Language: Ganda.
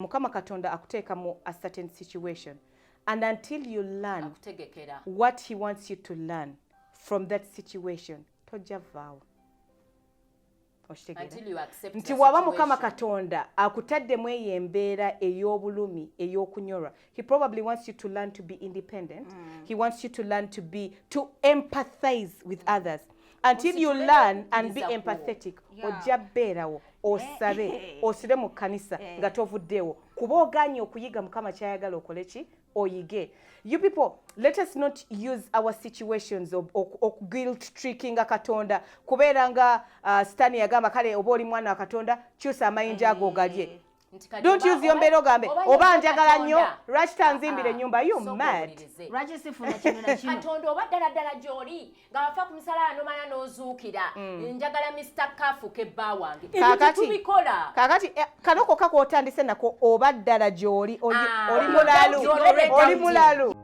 Mukama Katonda akuteeka mu a certain situation, and until you learn akutegekera what he wants you to learn from that situation, tojja vaawo. Okitegeera? Until you accept Nti the waba Mukama situation. Katonda akutaddemu eyo embeera ey'obulumi, ey'okunyolwa, he probably wants you to learn to be independent. He wants you to learn to empathize with others. Until you Ositule learn and be n'okukkiriza kwo. empathetic, ojja beerawo osabe, osire mu kkanisa nga tovuddeewo, kuba oganye okuyiga Mukama kyayagala okole ki oyige. You people, let us not use our situations of guilt trickinga Katonda, kubeera nga Sitaani yagamba, "Kale oba oli mwana wa Katonda, kyusa amayinja ago ogalye." Nti kati Don't use your mbeera ogambe, oba oba njagala nnyo, Katonda. lwaki tanzimbira Ah, ennyumba? You sooka mad. owulirize. Lwaki sifuna kino na kino? Katonda, oba ddala ddala gy'oli, nga wafa ku musalaba nomala n'ozuukira, njagala Mr Kafuka ebba wange. Ebyo tetubikola. Kaakati kano kokka k'otandise nako, oba ddala gy'oli, Ah, oli mulalu. you're already Oli doubting. mulalu.